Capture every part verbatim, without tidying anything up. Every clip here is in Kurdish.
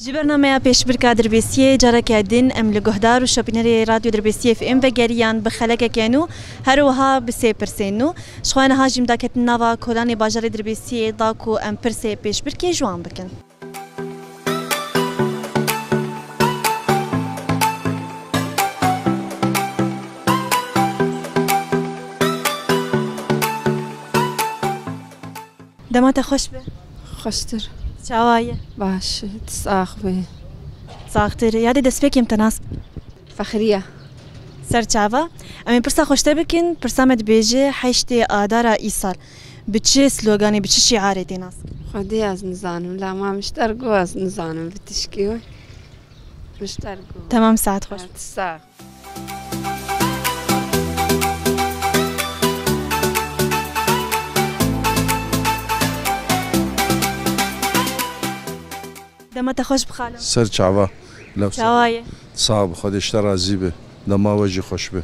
Ji bernameya pêşbirka Dirbêsiyê careke din em li guhdar û şopînerê Radyo Dirbêsiyê F M vegeriyan bi xelekeke nû, her wiha bi sê pirsên nû. Ji xwe niha jî em daketin nava kolanê bajarê Dirbêsiyê da ku em pirsê pêşbirkê ji wan bikin. Dema te xweş be. Xweştir. Çawa ye? Baş, tu sax be. Saxtir. Yadê destpêkê em te nas bikin. Fexriye. Ser çava. Em ê pirsa xwe ji te bikin. Pirsa me dibêje heştê Adara îsal bi çi sloganê, bi çi şiarê tê nas? Xwedê ez nizanim. La ma mişter got ez nizanim bi tişkî wê. Mişter got. Temam, saet xweş. Saet sax. Dema te xweş bi xalo. Ser çava. Lew ser. Çawa ye? Sax bi, Xwedê ji te razî be. Dema we jî xweş be.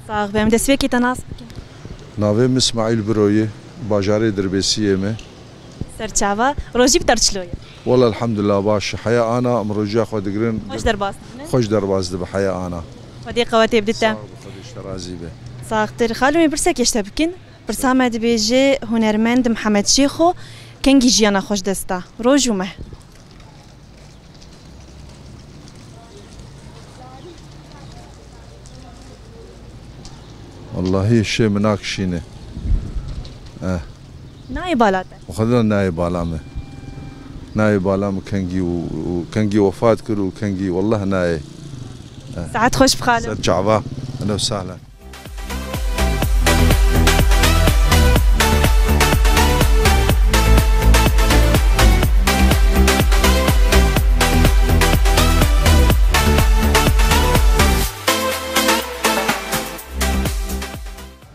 Sax be. Em destpêkê te nas bikin. Navê min Îsmaîl Biro ye, bajarê Dirbêsiyê me. Ser çava. Rojî bi te re çilo ye? Wela elhamdulillah baş. Heya ana em rojiya xwe digirin. Xweş derbas dibine. Xweş derbas dibe heya ana. Xwedê qewetê bide te. Sax be, Xwedê ji te razî be. Saxtir. Xalo, em ê pirsekê ji te bikin. Pirsa me dibêje hunermend Mihemed Şêxo kengî jiyana xwe ji dest da? Roj û meh. Wellahî şê min nakişîne. Eh. Nayê bala te? Xwedê nayê bala me. Nayê bala me kengî û, û kengî wefat kir û kengî, wellah nayê. Eh. Saet xweş bi xalo. Ser çava. Ehlen û sehlen.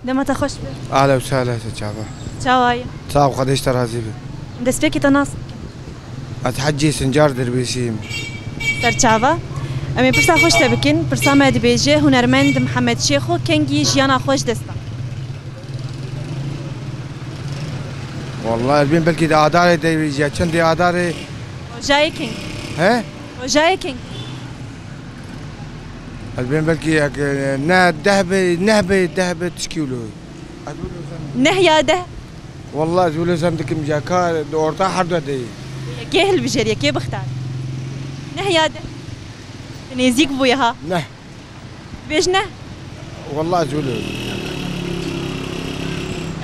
Dema te xweş be. Ahla û sahla, te çava? Çawa ye? Sax, Xwedê ji te razî be. Destpêkê te nas bikin. Ez Hecî Sincar Dirbêsiyê me. Ser çava. Em ê pirsa xwe ji te bikin. Pirsa me dibêje, hunermend Mihemed Şêxo kengî jiyana xwe ji dest da? Wallahî, ez bên belkî di Adarê de ya çendê Adarê. Rojayê kengî. He? Rojayê kengî. Ez bên belkî yek, e, ne deh be, neh be, deh be tişkî wilo. Neh ya deh? Wallahî ez wilo zan dikim, yeka di orta her du de ye. Yekê hilbijêr, yekê bixtar. Neh ya deh. Nêzîk bûye ha. Neh. Bêj neh. Wallahî ez wilo.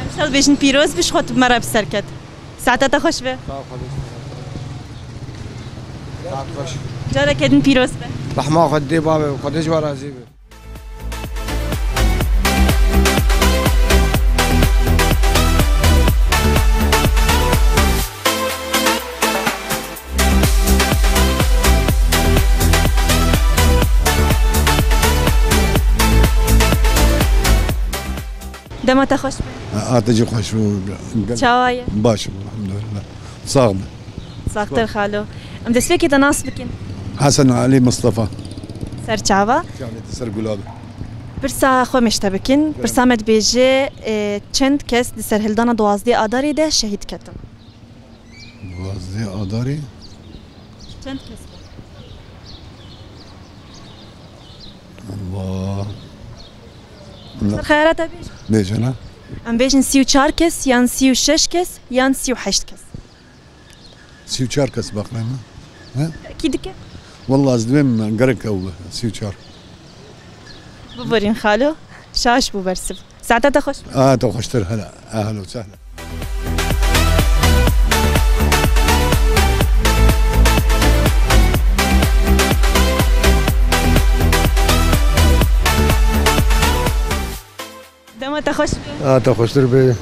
Em şel bêjin pîroz bi, ji xwe tu bi me re bi ser ket. Saeta te xweş be. Sağ ol, Xwedê ji te razî be. Saet xweş. Careke din pîroz be. Rehma Xwedê, babê, Xwedê ji we razî be. Dema te xweş be. A te jî xweş bû. Çawa ye? Baş bû, elhamdulillah. Sax be. Saxtir xalo. Em destpêkê te nas bikin. Hesen Alî Mistefa. Ser çava. Çavê te ser gula be. Pirsa xwe me ji te bikin. Pirsa me dibêje, e, çend kes di serhildana duwazdeh Adarê de şehîd ketin? Duwazdeh Adarê. Çend kes bû? Allah. Ser xeyala te bêje. Bêje ne? Em bêjin sî û çar kes, yan sî û şeş kes, yan sî û heşt kes. Sî û çar kes baqreme. He? Kî dike? Wallah ez divêm gerek ew be, sî û çar. Biborîn xalo, şaş bû bersiv. Saeta te xweş be. A, te xweştir, hela. Ehlen û sehlen. Dema te xweş be. A, te xweştir be.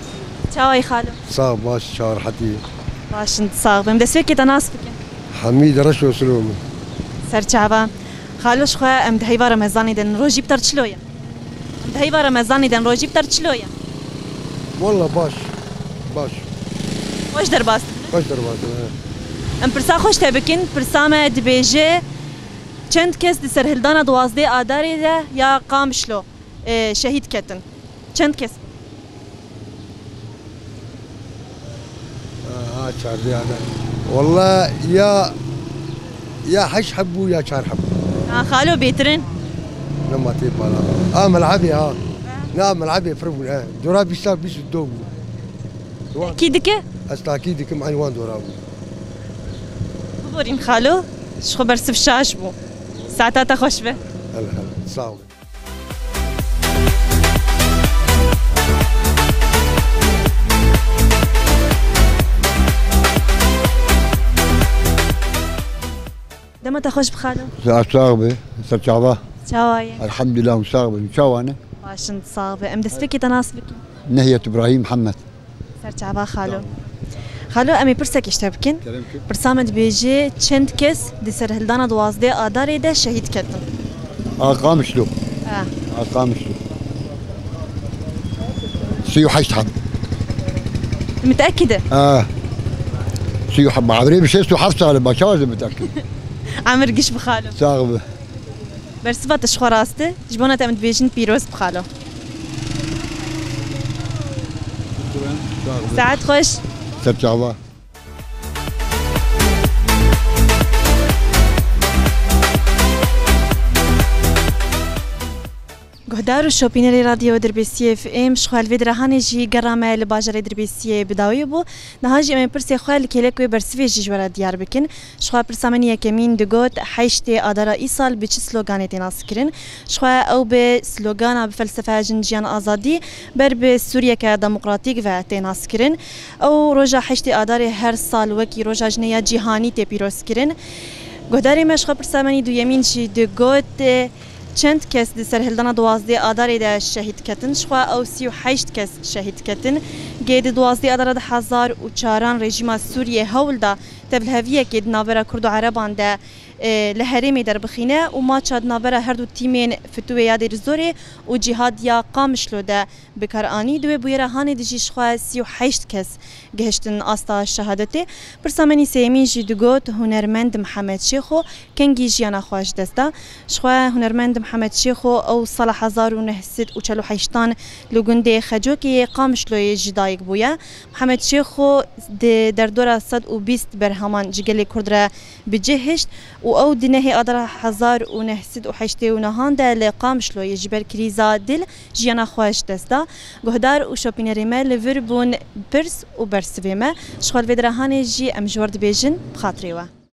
Çawa yî xalo? Sax, baş, çawa rehetî? Baş in, sax bim. Destpêkê te nas bikin. Hemîd Reşo Silo min. Ser çava. Xalo, ji xwe em di heyva Remezanê de in, rojî bi te re çilo ye? Em di heyva Remezanê de in, rojî bi te re çilo ye? Walla baş. Baş. Xweş derbas dibin. Xweş derbas dibin, he. Em pirsa xwe ji te bikin. Pirsa me dibêje, çend kes di serhildana duwazdeh Adarê de ya Qamişlo, e, şehîd ketin? Çend kes? Aha, çardeh Adar. Walla ya Ya heşt heb bû ya çar heb bû. Ha, xalo bêtirin. Nema tê bala. A melebê ha. Na melebê pir bûn, e. Dora bîsta bîst û du bû. Wa- Kî dike? Ez takî dikim, eyn wan dora bû. Biborîn xalo, ji xwe bersiv şaş bû. Saeta te xweş be. Hel hel. Sağ ol. Dema te xweş bi xalo. Saet sax be, ser çava. Çawa ye? Elhamdülillah, sax be. Çawa ne? Baş in, sax be. Em destpêkê te nas bikin. Nehyet İbrahim Muhammed. Ser çava xalo. Xalo, em ê pirsekê ji te bikin. Kerem ki. Pirsa me dibêje, çend kes di serhildana duwazdeh Adarê de şehîd ketin? A Qamişlo. Ha. A Qamişlo. Sî û heşt heb. Müteekid e? Ha. Sî û heb. Abrê bi şêst û heft sal e, başa ez müteekid. Emir giş bi xalo. Sağ ol. Bersiva te ji xwe rast e. Ji bona te em dibêjin pîroz bi xalo. Şukran, sağ olun. Saet xweş. Ser çava. Guhdar û şopînerê Radyo Dirbêsiyê F M, ji xwe li vê dirahanê jî gera me li bajarê Dirbêsiyê bi dawî bû. Niha jî em ê pirsê xwe li kêlek wê bersivê jî ji we re diyar bikin. Ji xwe pirsa min yekemîn digot, heştê Adara îsal bi çi sloganê tê naskirin? Ji xwe ew bi slogana bi felsefeya Jin Jiyan Azadî ber bi Sûriyeke demokratîk ve tê naskirin. Ew roja heştê Adarê her sal wekî Roja Jinê ya Cîhanî tê pîrozkirin. Guhdarê me ji xwe pirsa min yî duyemîn jî digot, çend kes di serhildana duwazdeh Adarê de şehîd ketin? Ji xwe ew sî û heşt kes şehîd ketin. Gê di duwazdeh Adara du hezar û çaran rejîma Sûriyê hewl da tevliheviyekê di navbera Kurd û Ereban de, e, li herêmê derbixîne û maça di navbera her du tîmên Fitûyê ya Dêrizorê û Cîhad ya Qamişlo de bi kar anî. Di wê bûyera hanê de jî ji xwe sî û heşt kes gihiştin asta şehadetê. Pirsa min î sêyemîn jî digot, hunermend Mihemed Şêxo kengî jiyana xwe ji dest da. Ji xwe hunermend Mihemed Şêxo ew sala hezar û neh sed û çel û heştan li gundê Xecokê yê Qamişloyê ji dayik bûye. Mihemed Şêxo di derdora sed û bîst berheman ji gelê Kurd re bi cih hişt û ew di nehê Adara hezar û neh sed û heştê û nehan de li Qamişloyê ji ber krîza dil jiyana xwe ji dest da. Guhdar û şopînerê me li vir bûn pirs û bersivê me. Ji xwe li vê dirahanê jî em ji we re dibêjin bi xatirê we.